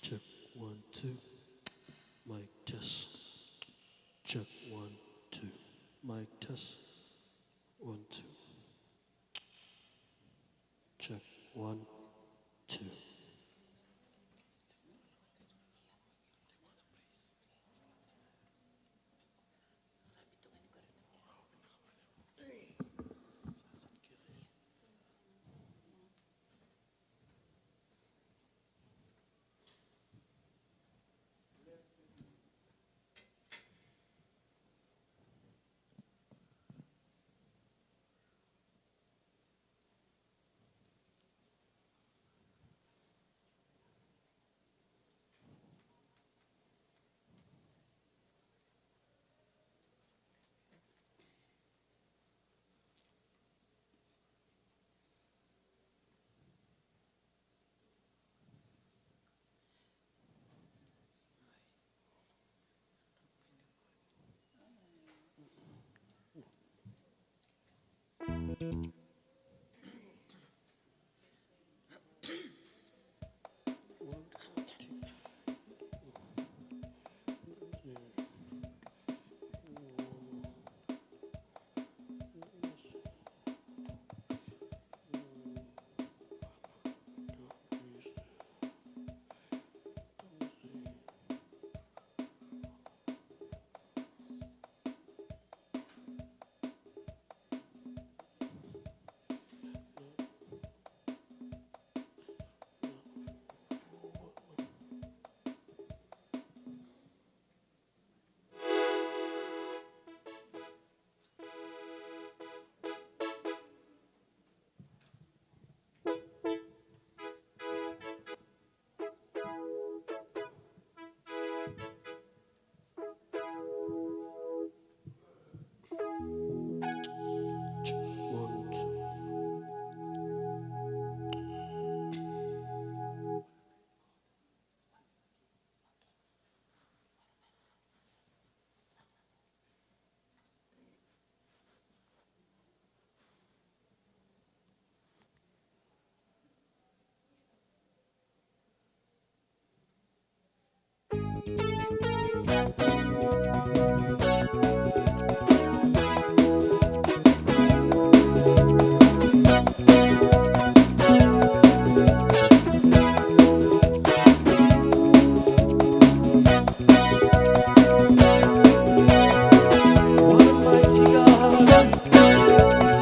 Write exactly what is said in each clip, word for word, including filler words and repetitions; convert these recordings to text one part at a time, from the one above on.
Check, one, two. Mic test. Check, one, two. Mic test. One, two. Check, one, two.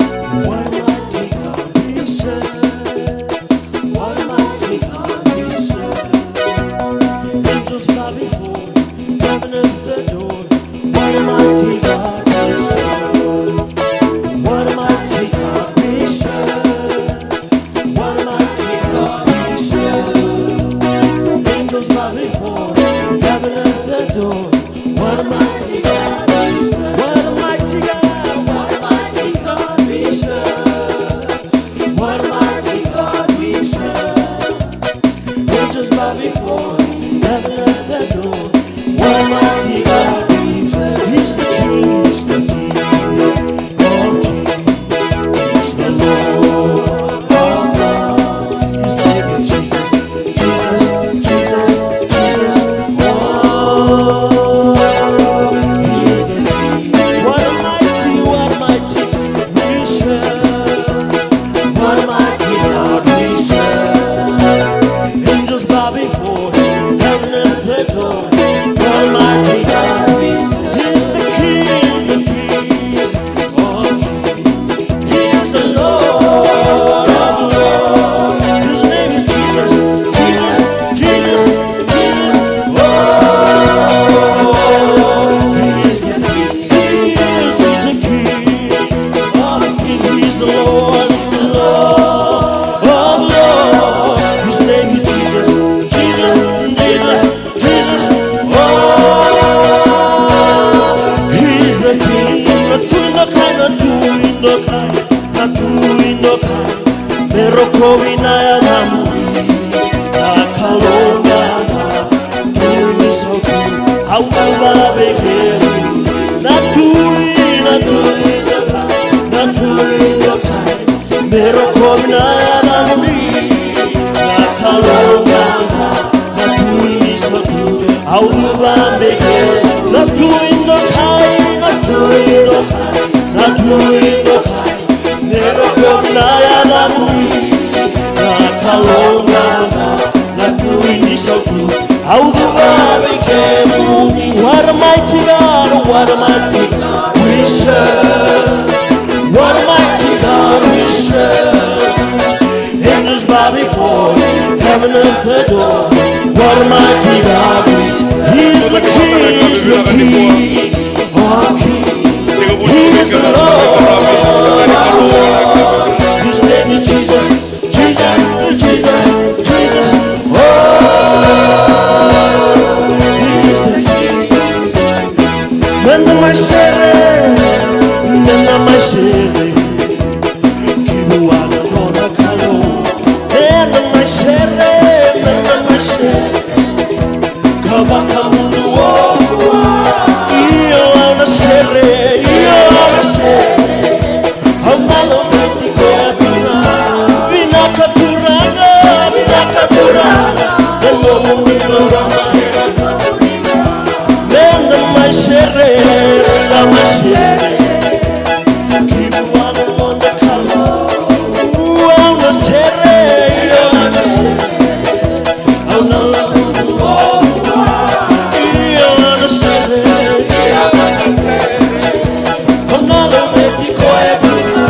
What a mighty God we serve. What a mighty God we serve. Angels bow before, heaven and earth adore. What a mighty God we serve. What a mighty God we serve. What a mighty God we serve. Angels bow before, heaven and earth adore. What a mighty God we serve. What a mighty God, what a mighty God we serve. What a mighty God we serve. Angels bow before, heaven and earth adore. What a mighty God we serve. He's the King, he's the King of kings. He's the Lord of lords. His name is Jesus. Jesus, Jesus, Jesus. Oh, he is the King. What a mighty, what a mighty we serve. What a mighty God we serve. Angels bow before him, heaven and earth adore. What a mighty God we serve. He's the King, the King of kings. He is the Lord of lords. His name is Jesus, Jesus, Jesus, Jesus. Oh, he is the King. He is the King of kings. He is the Lord, he is the Lord of lords. His name is Jesus, Jesus, Jesus. Jesus, oh, he's the king. Na Tui Dokai, na Tui Dokai, na Tui Dokai. Me rokovi na yacamuni, na Kalou na Tui ni sautu, au na vavekeri. Na Tui, na Tui Dokai, na Tui Dokai. Me rokovi na yacamuni, na Kalou na, na Tui Au cuva vei kemuni. What a mighty God, what a mighty God we serve. What a mighty God we serve. Angels bow before him, heaven and earth adore. What a mighty God we serve. He is the King, he is the King of kings. He is the Lord. His name is Jesus. Jesus, Jesus, Jesus, oh, he is the King. Meda mai sere, meda mai sere, ki vua na noda Kalou. Meda mai sere, meda mai sere, ka vakamuduo. Io, au na sere, io, au na sere. Au na laveti koya tu ga. Vinaka Turaga, vinaka Turaga, na nomuni loloma. Meda mai sere, meda mai sere, ki vua na noda Kalou. Au na sere, au na sere. Au na laveti koya tu ga. Io, au na sere. Au na laveti koya tu ga.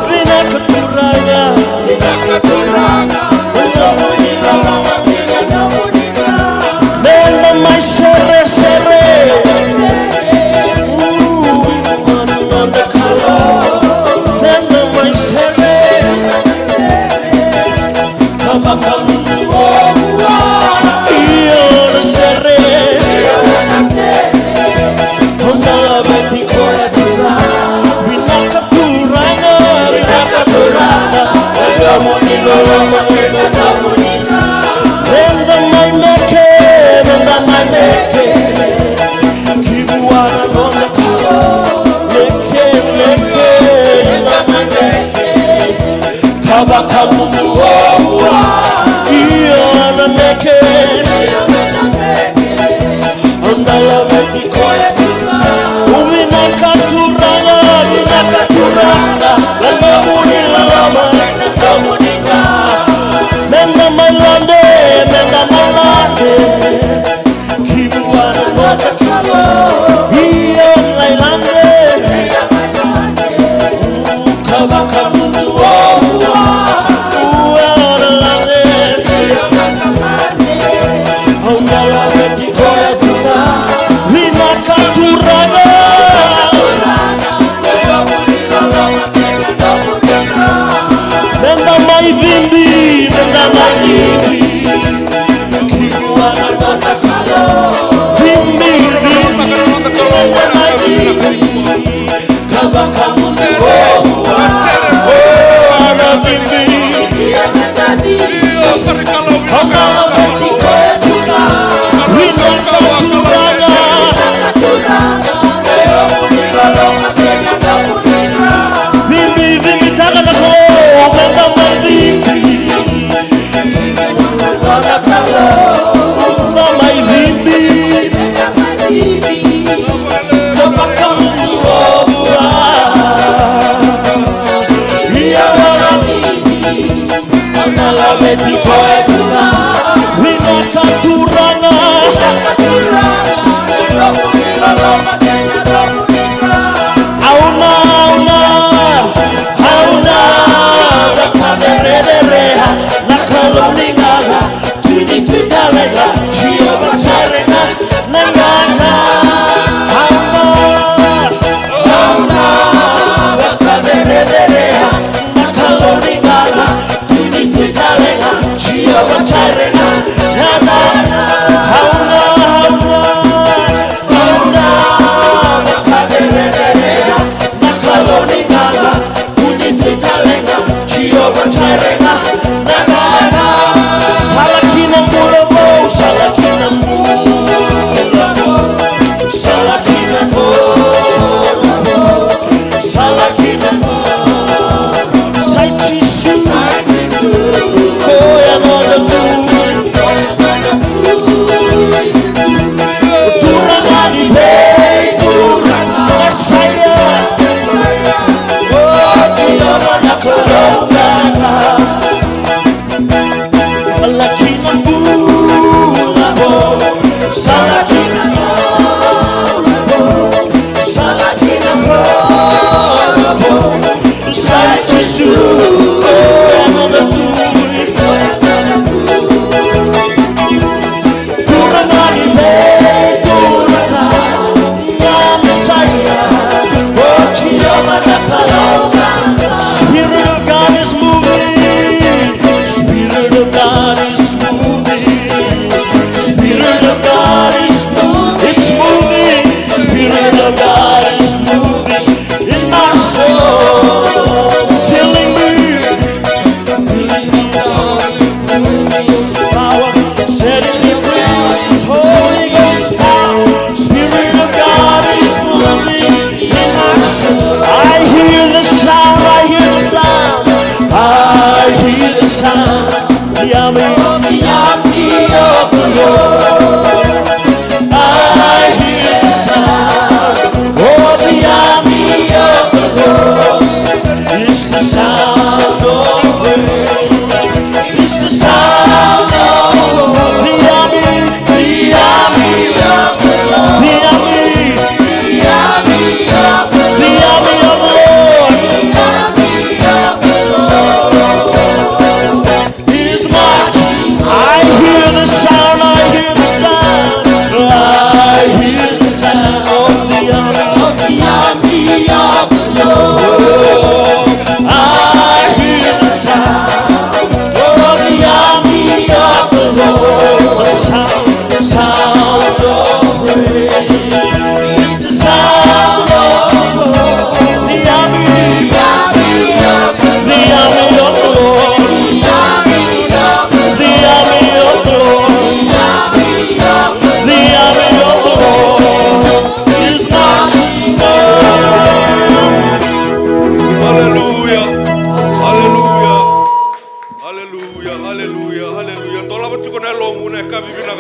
Vinaka Turaga. Vinaka Turaga. Meda mai sere, sere. Uu, noda Kalou. Meda mai sere. Ka vakamuduo. Io, na sere. Au na laveti koya tu ga. Vinaka Turaga, vinaka Turaga, na nomuni loloma kei na nomuni. Meda mai meke, meda mai meke, ki vua na noda Kalou. Meke, meke, meda mai meke. Ka vakamuduo, io na meke. Au na laveti koya tu ga. Vinaka Turaga, vinaka Turaga, na nomuni loloma, na nomuni ga. Meda mai lade, meda mai lade. Ki vua na noda Kalou. Io, na ilade. Ka vakamuduo. Ua na lade. Au na laveti koya tu ga. Vinaka Turaga. Meda mai cibi, meda mai cibi. Ki vua na noda Kalou. Cibi, cibi, meda mai cibi. Ka vakamuduo. Au na cibi. Au na laveti koya tu ga. Vinaka Turaga. Cibi, cibitaka na Kalou, meda mai cibi. Meda mai cibi. Ka vakamuduo. Io, au na cibi. Au na laveti koya tu ga. Vinaka Turaga. Au na, au na, au na vakacerecerea na Kalou ni gaga. Tui ni tui talega, Jiova Jaire ga na gaga. Au na, au na vakacerecerea na Kalou ni gaga. Tui ni tui talega, Jiova Jaire ga na gaga. Au na, au na, au na vakacerecerea na Kalou ni gaga. Tui ni tui talega, Jiova Jaire ga na gaga. Sala ki na bula vou, sala ki na bula vou, sala ki na bula vou, sala ki na bula vou. Sai Jisu, sai Jisu, koya noda Tui. Turaga ni vei turaga, Mesaia. O Jiova na Kalou gaga.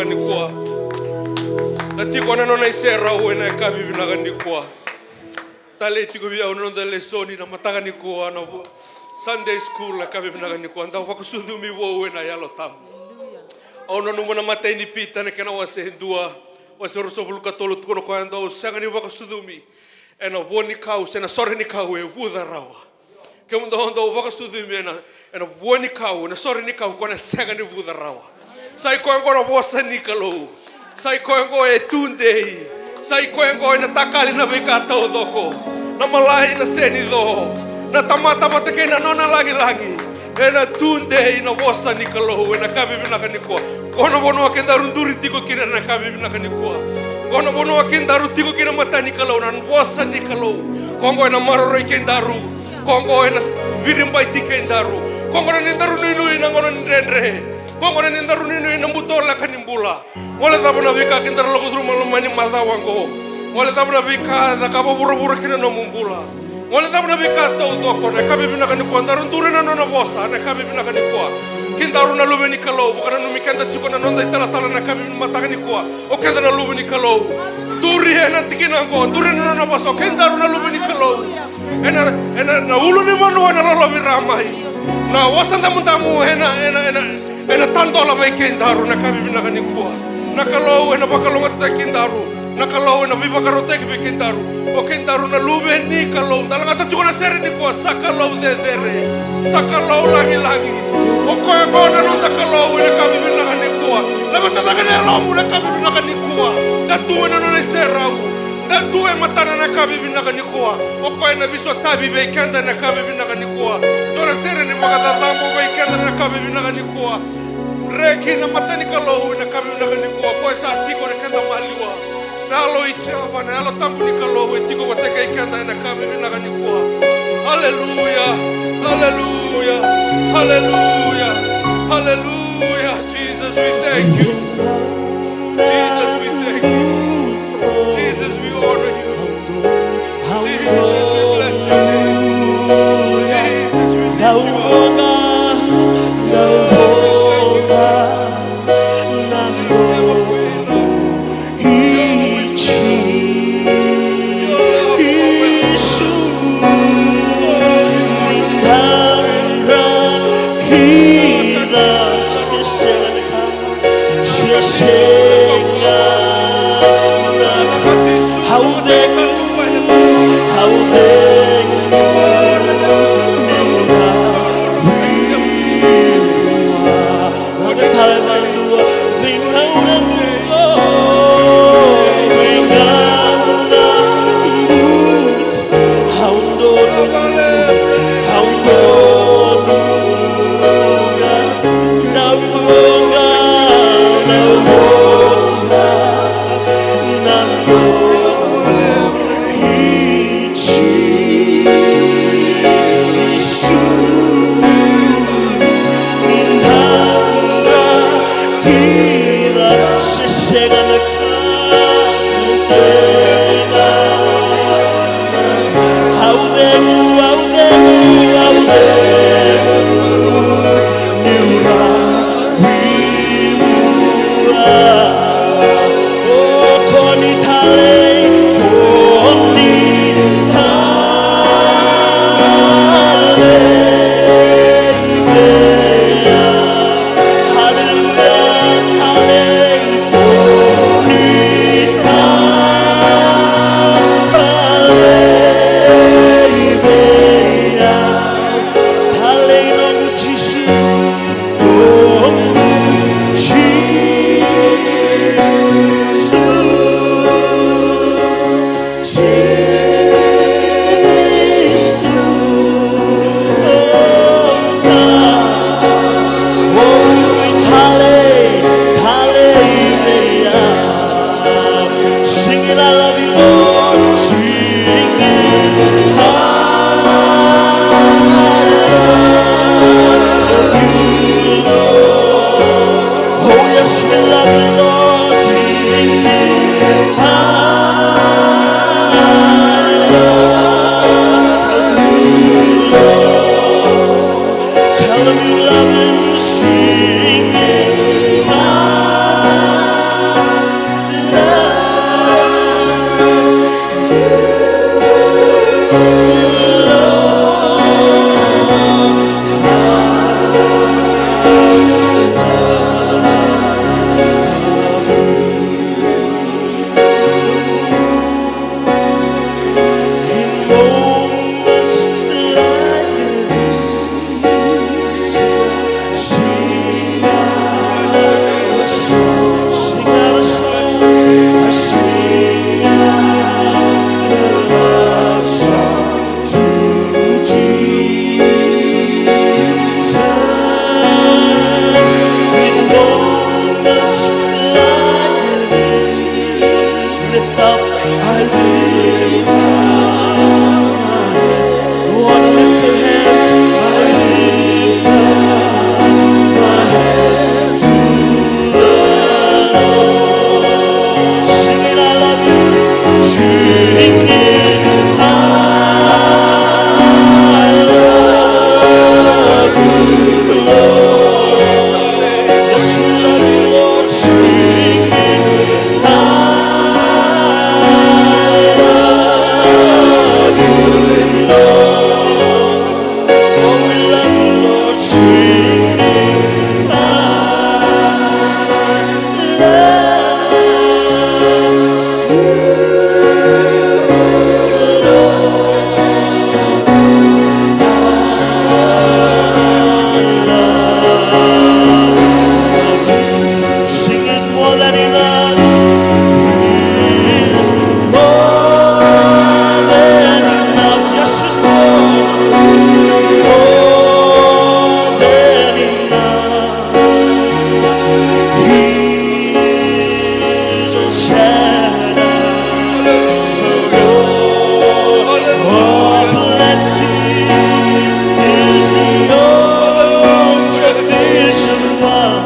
nikua. Da tiko ena nona iserau ena yakavi vinaka nikua. Talei tiko vei au na noda lesoni na mataka nikua na vo-, Sunday school na yakavi vinaka nikua. Da vakasucumi vou ena Yalo Tabu. Au nanuma na imatai ni Pita na kena wase e dua, wase ruasagavulu ka tolu, tukuna o koya, dou sega ni vakasucumi ena vua ni kau se na sore ni kau e vuca rawa. Kemudou dau vakasucumi ena, ena vua ni kau, na sore ni kau, ko na sega ni vuca rawa. Sa i koya oqo na vosa ni Kalou. Sa i koya oqo e tudei. Sa i koya oqo ena takali na veika taucoko, na malai, na senico, na tamata vata kei na nona lagilagi. Ena tudei na vosa ni Kalou ena yakavi vinaka nikua. Qo na vanua kedaru duri tiko kina na yakavi vinaka nikua. Qo na vanua kedaru tiko kina, matai ni Kalou, na vosa ni Kalou. Ko oqo ena maroroi kedaru. Ko oqo ena viribaiti kedaru. Ko oqo na nodaru nuinui na gauna ni dredre. Ko oqo na nodaru nuinui na buto leka ni bula. Gole cava na veika kedaru lako curuma loma ni macawa oqo. Gole cava na veika e cakava vuravura kina nomu bula. Gole cava na veika taucoko, na yakavi vinaka nikua daru duri ena nona vosa, na yakavi vinaka nikua. Kedaru na luve ni Kalou, vakananumi keda tiko na noda italatala na yakavi mataka nikua. O keda na luve ni Kalou. Duri ena tikina oqo, duri ena nona vosa, o kedaru na luve ni Kalou. Ena, ena, na ulunivanua ena lolovira mai. Na Vosa Damudamu ena, ena, ena, ena tadola vei kedaru na yakavi vinaka nikua. Na Kalou ena vakalougatataki kedaru. Na Kalou ena veivakarautaki vei kedaru. O kedaru na luve ni Kalou. Da lagata tiko na sere nikua, sa Kalou cecere. Sa Kalou lagilagi. O koya oqo na noda Kalou ena yakavi vinaka nikua. Laveta cake na yalomu na yakavi vinaka nikua. Da tu ena nona iserau. Da tu e matana na yakavi vinaka nikua. O koya ena veisotavi vei keda na yakavi vinaka nikua. Dua na sere ni vakacacabo vei keda na yakavi vinaka nikua. Reki na mata ni Kalou ena yakavi vinaka nikua. O koya sa tiko ena keda maliwa. Na Yalo i Jiova, na Yalo Tabu ni Kalou e tiko vata kei keda ena yakavi vinaka nikua. Aleluya, aleluya, aleluya, aleluya. Jesus, we thank you. Jesus, we thank you. Jesus, we honor you. Jesus, we bless your name. Jesus, we lift you up. Up, I lift up my hand. Lord, lift your hands. I lift up my hand to the Lord. Sing it, I love you. Sing it, I love you, Lord. Yes, we love you, Lord. Sing it, I love you, Lord. Oh, we love you, Lord. Sing it, I love you, Lord. Sing is more than enough. Is more than enough. Yes, is more, more than enough. He is a shadow. Oh, plenty is the old sufficient one.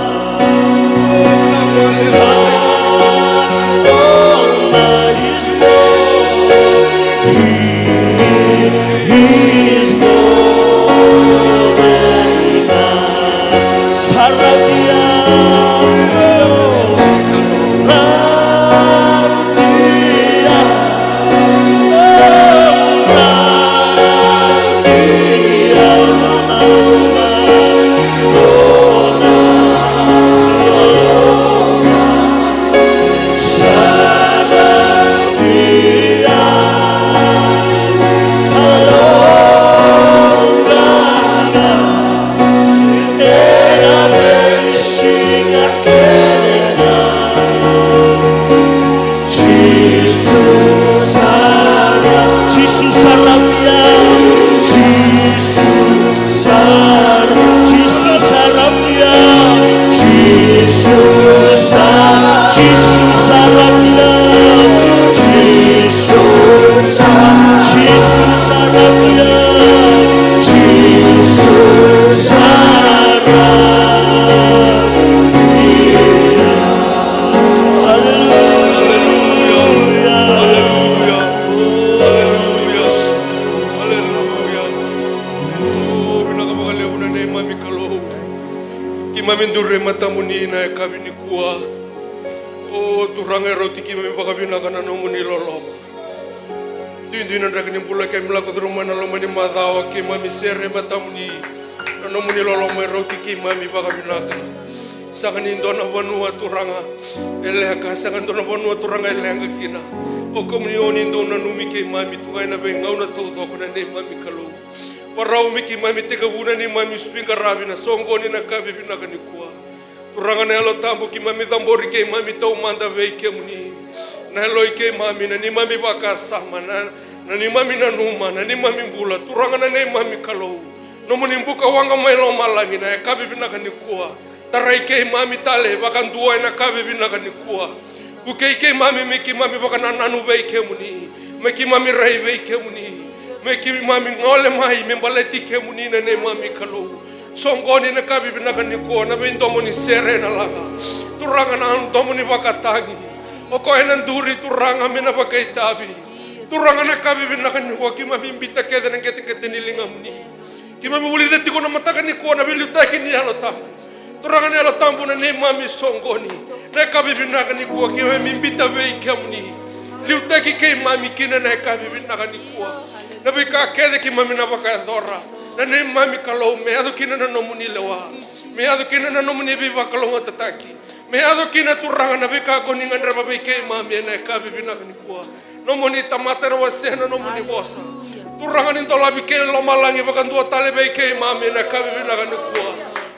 Jisu sara, Jisu sara via, Jisu sara, Jisu sara via, Jisu sara, Jisu sara via, Jisu sara, Jisu sara via, Jisu sara via. Hallelujah. Hallelujah. Hallelujah. Hallelujah. O, vinaka vakalevu na neimami Kalou. Keimami duri e matamuni na yakavi nikua. O Turaga, e rauti keimami vakavinaka na nomuni loloma. Duidui na draki ni bula keimami lako curuma ena loma ni macawa, keimami sere e matamuni. Na nomuni loloma e rauti keimami vakavinaka. Sega ni dua na vanua, Turaga, e leqa, sega ni dua na vanua, Turaga, e leqa kina. O kemuni oni dau nanumi keimami tu ga ena veigauna taucoko na neimami Kalou. Varau me keimami tekivu na neimami veiqaravi ena soqoni na yakavi vinaka nikua. Turaga na Yalo Tabu, keimami cabori keimami taumada vei kemuni. Na yalo i keimami, na neimami vakasama, na, na neimami nanuma, na neimami bula. Turaga na neimami Kalou, nomuni buka waqa mai lomalagi na yakavi vinaka nikua. Tarai keimami tale vakadua ena yakavi vinaka nikua. Vukei keimami me keimami vakanananu vei kemuni, me keimami rai vei kemuni, me keimami gole mai me baleti kemuni na neimami Kalou. Soqoni na yakavi vinaka nikua na veidomo ni sere ena laga. Turaga, na domo ni vakatagi. O koya ena duri, Turaga, me na vakaitavi. Turaga, na yakavi vinaka nikua keimami biuta kece na qeteqete ni ligamuni. Keimami vulica tiko na mataka nikua na veiliutaki ni Yalo Tabu. Turaga na Yalo Tabu, na neimami soqoni na yakavi vinaka nikua keimami biuta vei kemuni. Liutaki keimami kina na yakavi vinaka nikua. Na veika kece keimami na vakayacora, na neimami Kalou, me yaco kina na nomuni lewa, me yaco kina na nomuni veivakalougatataki, me yaco kina, Turaga, na veika ko ni gadreva vei keimami ena yakavi vinaka nikua. Nomuni tamata era wasea na nomuni vosa. Turaga, ni dolavi kei lomalagi vakadua tale vei keimami ena yakavi vinaka nikua.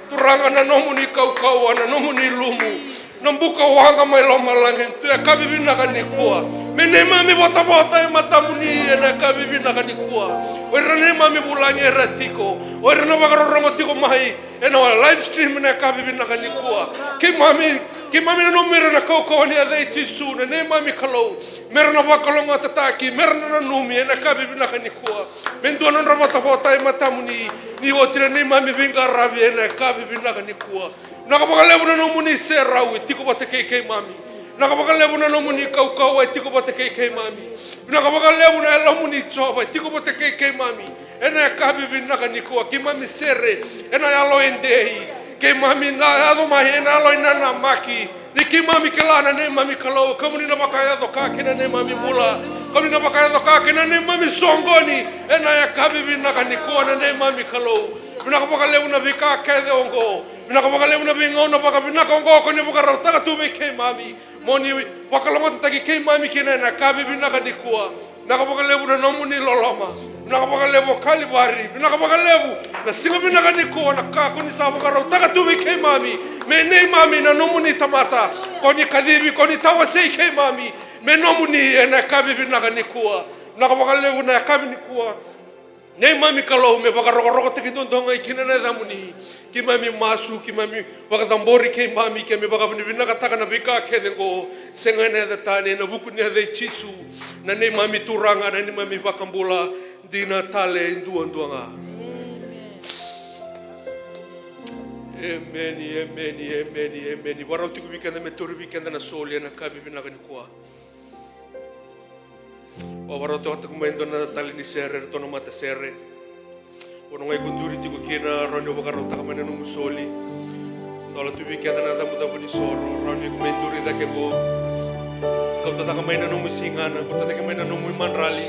Turaga, na nomuni kaukauwa, na nomuni lumu, na buka waqa mai lomalagi tu ena yakavi vinaka nikua. Me neimami votavota e matamuni ena yakavi vinaka nikua. O ira na neimami vulagi era tiko, o ira na vakarorogo tiko mai ena live stream ena yakavi vinaka nikua. Keimami Keimami nanumi ira na kaukauwa ni yaca i Jisu, na neimami Kalou, me ra na vakalougatataki, me ra na nanumi ena yakavi vinaka nikua. Me dua na nodra vatavata e matamuni, ni oti na neimami veiqaravi ena yakavi vinaka nikua. Vinaka vakalevu na nomuni serau e tiko vata kei keimami. Vinaka vakalevu na nomuni kaukauwa e tiko vata kei keimami. Vinaka vakalevu na Yalomuni Jiova e tiko vata kei keimami. Ena yakavi vinaka nikua, keimami sere ena yalo e dei. Keimami na yaco mai ena yalo e nanamaki, ni keimami kila na neimami Kalou, kemuni na vakayaco ka kei na neimami bula. Kemuni na vakayaco ka kei na neimami soqoni. Ena yakavi vinaka nikua, na neimami Kalou, vinaka vakalevu na veika kece oqo. Vinaka vakalevu na veigauna vakavinaka oqo ko ni vakarautaka tu vei keimami. Mo ni vakalougatataki keimami kina ena yakavi vinaka nikua. Vinaka vakalevu na nomuni loloma. Vinaka vakalevu o Kalivari. Vinaka vakalevu na siga vinaka nikua, na ka ko ni sa vakarautaka tu vei keimami, me neimami na nomuni tamata. Ko ni kacivi, ko ni tawasei keimami me nomuni ena yakavi vinaka nikua. Vinaka vakalevu na yakavi nikua. Neimami Kalou, me vakarokorokotaki duadua ga kina na yacamuni. Keimami masu, keimami vakacabori keimami, keimami vakavinavinakataka na veika kece oqo. Sega ena yaca tani, ena vuku ni yaca i Jisu, na neimami Turaga, na neimami iVakabula dina tale duadua ga. Emeni, emeni, emeni, emeni. Varau tiko vei keda me tauri vei keda na soli ena yakavi vinaka nikua. Au vakarautaka mai e dua na tale ni sere, e ratou na matasere. Au na qai kuduri tiko kina, rawa ni vakarautaka mai na nomu soli. Dola tu vei keda na cavucavu ni soro, rawa ni mai duri cake qo. Kauta cake mai na nomu sigana, kauta cake mai na nomu imadrali.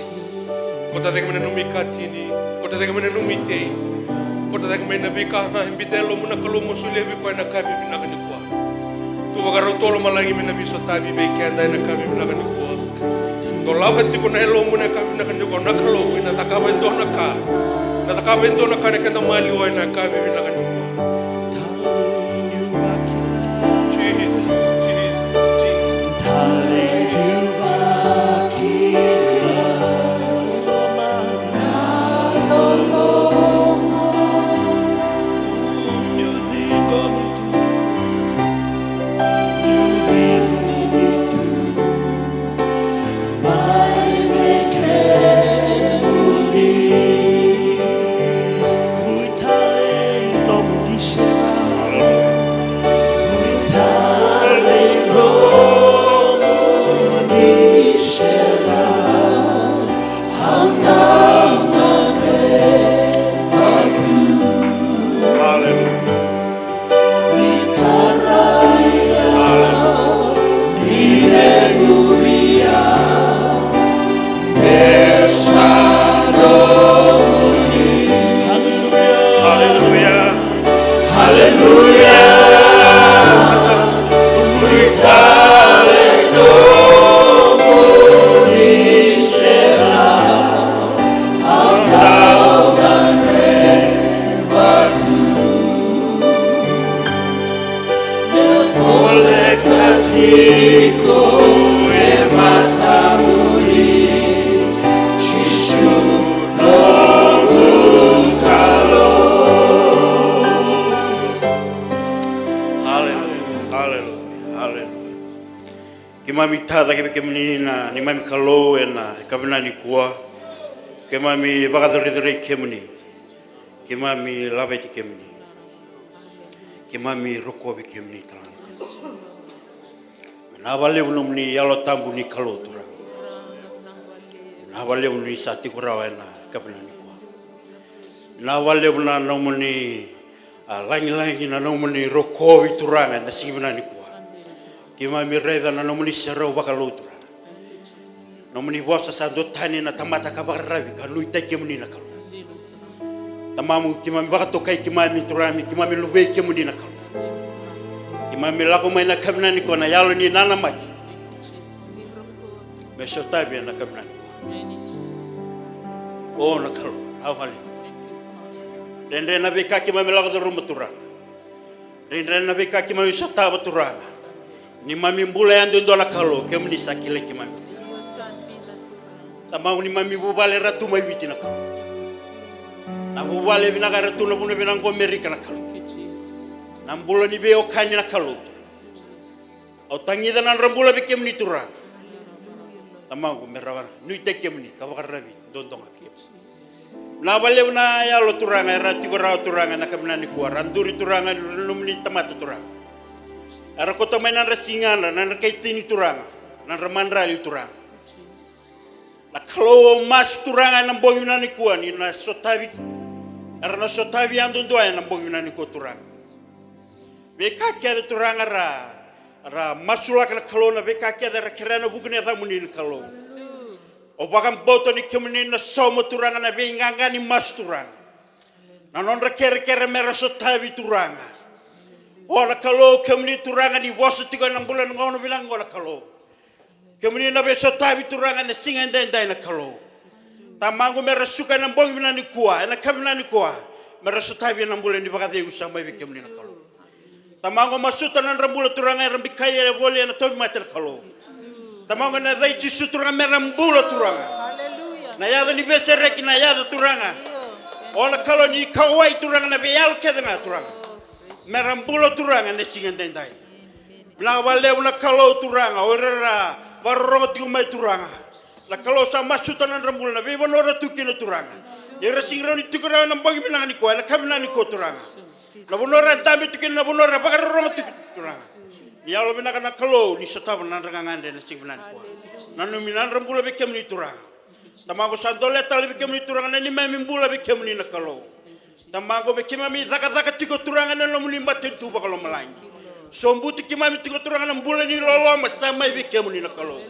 Kauta cake mai na nomu ikatini, kauta cake mai na nomu itei. Kauta cake mai na veika ga e biuta e yalomu na Kalou mo solia vei koya ena yakavi vinaka nikua. Tu vakarau tu o lomalagi me na veisotavi vei keda ena yakavi vinaka nikua. Dolava tiko na yalomu ena yakavi vinaka nikua, na Kalou ena cakava e dua na ka. Na cakava e dua na ka ena keda maliwa ena yakavi vinaka nikua. Jesus, Jesus, Jesus. Hallelujah. Hallelujah. Hallelujah. Hallelujah, hallelujah, hallelujah. Keimami tacake vei kemuni na neimami Kalou ena yakavi nikua. Keimami vakacorecorei kemuni. Keimami laveti kemuni. Keimami rokovi kemuni tale ga. Vinaka vakalevu nomuni Yalo Tabu ni Kalou, Turaga. Vinaka vakalevu ni sa tiko rawa ena yakavi nikua. Vinaka vakalevu na nomuni, a, lagilagi, na nomuni rokovi, Turaga, ena siga vinaka nikua. Keimami raica na nomuni serau vakalou, Turaga. Nomuni vosa sa duatani na tamata ka vakararavi ka nuitaki kemuni na Kalou. Tamamu, keimami vakatokai keimami, Turaga, me keimami luvei kemuni na Kalou. Keimami lako mai ena yakavi nikua na yalo ni nanamaki me sotavi ena yakavi nikua. O na Kalou, na vale. Dredre na veika keimami lako curuma, Turaga. Dredre na veika keimami sotava, Turaga. Neimami bula yadudua na Kalou, kemuni sa kilai keimami. Tamamu, neimami vuvale era tu mai Viti na Kalou. Na vuvale vinaka era tu na vanua vei na qo Amerika na Kalou. Na bula ni veiwekani na Kalou. Au tagica na nodra bula vei kemuni Turaga. Tamaqu, me ra nuitaki kemuni ka vakararavi duadua ga vei kemuni. Na vakalevu na yalo Turaga era tiko rawa Turaga ena yakavi nikua, ra duri Turaga ni ra nomuni tamata Turaga. Era kauta mai na nodra sigadra, na nodra kaitini Turaga, na nodra madrali Turaga. Na Kalou, au masu Turaga ena bogi vinaka nikua ni na sotavi, era na sotavi yadudua ena bogi vinaka nikua Turaga. Veika kece Turaga ra, ra masulaka na Kalou, na veika kece ra kerea ena vuku ni yacamuni na Kalou. Au vakabauta ni kemuni na sauma Turaga na veiqaqa ni masu Turaga. Na nodra kerekere me ra sotavi Turaga. O na Kalou, kemuni Turaga ni vosa tiko ena bula ena gauna vinaka oqo na Kalou. Kemuni na veisotavi Turaga ena siga edaidai na Kalou. Tamaqu, me ra suka ena bogi vinaka nikua, ena yakavi vinaka nikua, me ra sotavi ena bula ni vakacegu sa mai vei kemuni na Kalou. Tamaqu, masuta na nodra bula Turaga era bikai e voli ena tauvimate na Kalou. Tamaqu, ena yaca i Jisu Turaga me ra bula Turaga. Na yaca ni veisereki na yaca Turaga. O na Kalou ni kauwai Turaga na veiyalo kece ga Turaga. Me ra bula Turaga ena siga edaidai. Vinaka vakalevu na Kalou Turaga, o ira era vakarorogo tiko mai Turaga. Na Kalou sa masuta na nodra bula na veivanua era tu kina Turaga. Ni ra sega ni rawa ni tiko rawa ena bogi vinaka nikua, ena yakavi vinaka nikua Turaga. Na vanua era dabe tu kina, na vanua era vakarorogo tu kina Turaga. Ni yalo vinaka na Kalou, ni sotava na nodra gagadre ena siga vinaka nikua. Nanumi na nodra bula vei kemuni Turaga. Tamaqu, sa dolea tale vei kemuni Turaga na neimami bula vei kemuni na Kalou. Tamaqu, me keimami cakacaka tiko Turaga ena nomuni matanitu vakalomalagi. Sobuti keimami tiko Turaga na bula ni loloma sa mai vei kemuni na Kalou.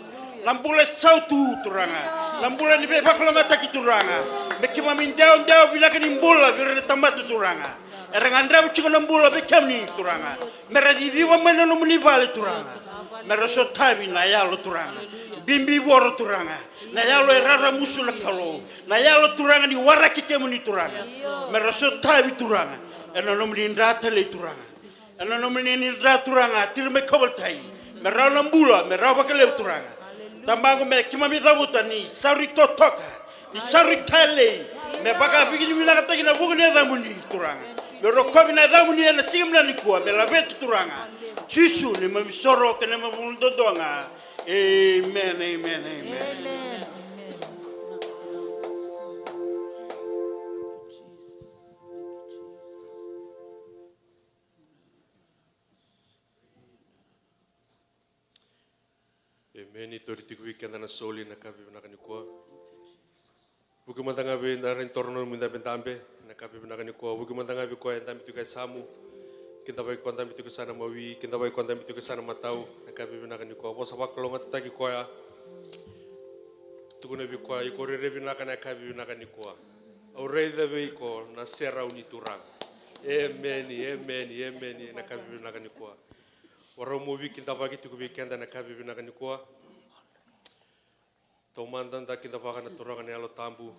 Na bula e sautu Turaga. Na bula ni veivakalougatataki Turaga. Me keimami dewadewa vinaka ni bula vei ira na tamata Turaga. Era gadreva tiko na bula vei kemuni Turaga. Me ra ciciva mai na nomuni vale Turaga. Me ra sotavi na yalo Turaga. Bibivoro Turaga. Na yalo e raramusu na Kalou. Na yalo Turaga ni waraki kemuni Turaga. Me ra sotavi Turaga. Ena nomuni dra talei Turaga. Ena nomuni dra Turaga, tiri mai kauveilatai. Me rawa na bula, me rawa vakalevu Turaga. Tamaqu, me keimami cavuta ni sauri totoka, ni sauri talei. Me vakavinavinakataki na vuku ni yacamuni Turaga. Me rokovi na yacamuni ena siga vinaka nikua, me laveti Turaga. Jisu neimami soro kei neimami bula duadua ga. Amen, amen, amen. Emeni. Tauri tiko vei keda na soli na yakavi vinaka nikua. Vuki mada ga vei ira na toro na nomu idabedabe na yakavi vinaka nikua. Vuki mada ga vei koya e dabe tiko e yasamu. Kidavaki koya dabe tiko sa na mawi, kidavaki koya dabe tiko sa na matau na yakavi vinaka nikua. Vosa vakalougatataki koya. Tukuna vei koya, iko rere vinaka na yakavi vinaka nikua. Au raica vei iko na serau ni Turaga. Emeni, emeni, emeni na yakavi vinaka nikua. Varau mo vei kidavaki tiko vei keda na yakavi vinaka nikua. Taumada da kidavaka na Turaga na Yalo Tabu.